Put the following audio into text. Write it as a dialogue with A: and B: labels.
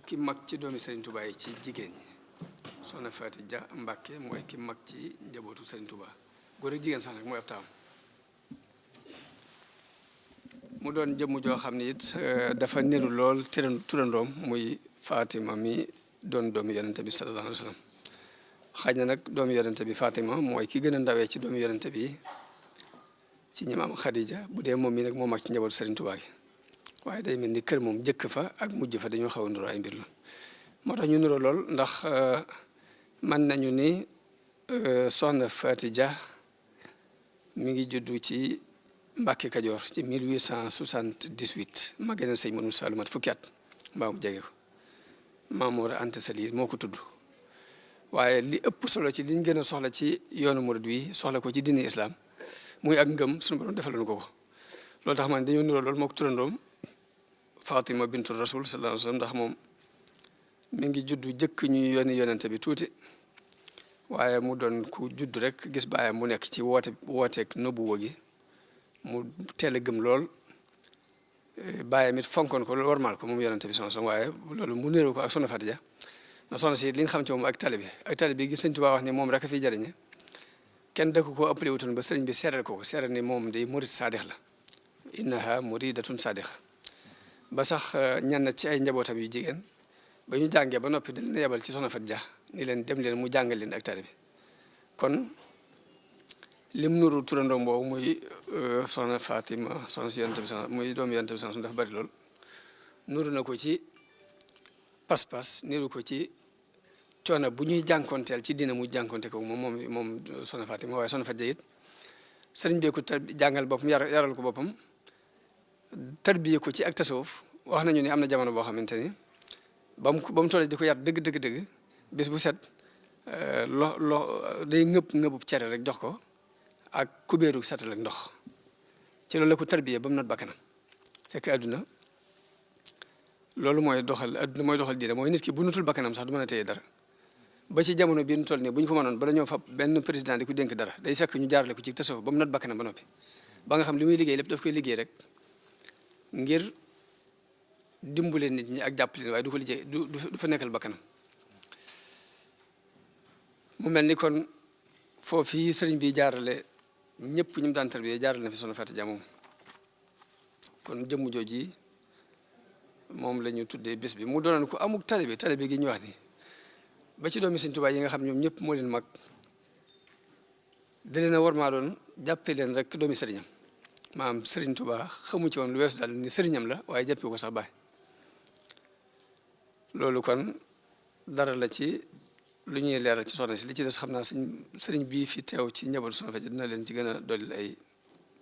A: ki mag ci doomi Serigne Touba yi ci jigéen ñi soxna Faty Dia Mbacke mooy ki mag ci njabootu Serigne Touba góor ak jigéen sax nag mooy ab taam mu doon jëmm joo xam ne it dafa niru lool turandoom muy Fatima mi doon doomu yonente bi sallallahu alayhi wa sallam xaj na nag doomu yonente bi Fatima mooy ki gën a ndawee ci doomu yonente bi ci ñi maam Khadija bu dee moom mi nag moo mag ci njabootu Serigne Touba gi waaye day mel ni kër moom jëkk fa ak mujj fa dañoo xaw a nuroo ay mbir la moo tax ñu nuroo lool ndax mën nañu ni soxna Faty Dia mi ngi juddu ci Mbàkke Kajoor ci 1878 ma gën a sëñ mënu salumat fukki at mbaa mu jege ko Mamour Anta Sali moo ko tudd waaye li ëpp solo ci liñ gën a soxla ci yoonu murid wi soxla ko ci diini islam muy ak ngëm suñu borom defaloon ko ko loolu tax man dañoo nuroo lool moo ko turandoom Fatima bintu Rasul sallallahu alayhi wa sallam ndax moom mi ngi juddu jëkk ñuy yónni yonente bi tuuti waaye mu doon ku judd rek gis baayam mu nekk ci wooteeg nubuwa gi mu teel a gëm lool baayam it fonkoon ko loolu warmaal ko moom yonente bi sallallahu alayhi wa sallam waaye loolu mu niroo ko ak soxna Faty Dia na soxna si li nga xam ci moom ak tali bi gis Sëñ Tuubaa wax ni moom rek a fiy jariñe kenn dëkk ko ëppale wutoon ba sëriñ bi seeral ko seeral ni moom day murid saadix la innaha muridatun saadixa ba sax ñenn ci ay njabootam yu jigéen ba ñu jàngee ba noppi dañ leen yebal ci soxna Faty Dia ni leen dem leen mu jàngal leen ak taalibe kon lim nuru turandoom boobu muy soxna Fatima soxna si yonent bi muy doomu yonent bi dafa bari lool nuru na ko ci pas-pas niru ko ci coono bu ñuy jànkonteel ci dina mu jànkonte ko moom soxna Fatima waaye soxna Faty Dia it sëriñ bee ko jàngal boppam yaral ko boppam tarbiye ko ci ak tasawuf wax nañu ni am na jamono boo xamante ni ba mu tollee di ko yar dëgg bés bu set day ngëbub cere rek jox ko ak kubéeru satal ak ndox ci loolu la ko tarbiye ba mu not bakkanam fekk adduna loolu mooy doxal diine mooy nit ki bu nutul bakkanam sax du mën a téye dara ba ci jamono bii ñu toll nii bu ñu ko mënoon bala ñoo fab benn président di ko dénk dara day fekk ñu jaarale ko ci tasawuf ba mu not bakkanam ba noppi ba nga xam li muy liggéey lépp daf koy liggéey rek ngir dimbale nit ñi ak jàppale leen waaye du ko liggéey du fa nekkal bakkanam mu mel ni kon foofu sëriñ bi jaarale ñëpp ñu mu daan tarbiyee jaarale na fi soxna Faty Dia moom kon jëmm jooji moom la ñu tuddee bés bi mu doonoon ko amuk talibe gi ñu wax ni ba ci doomi Sëriñ Tuubaa yi nga xam ñoom ñëpp moo leen mag da leen a war maa doon jàppee leen rek doomi sëriñam maanaam Sëriñ Tuubaa xamu ci woon lu weesu daal ni sëriñam la waaye jàppee ko sax baay loolu kon dara la ci lu ñuy leeral ci soxna si li ci des xam naa sëriñ bii fi teew ci njabootu soxna Faty Dia dina leen ci gën a dolli ay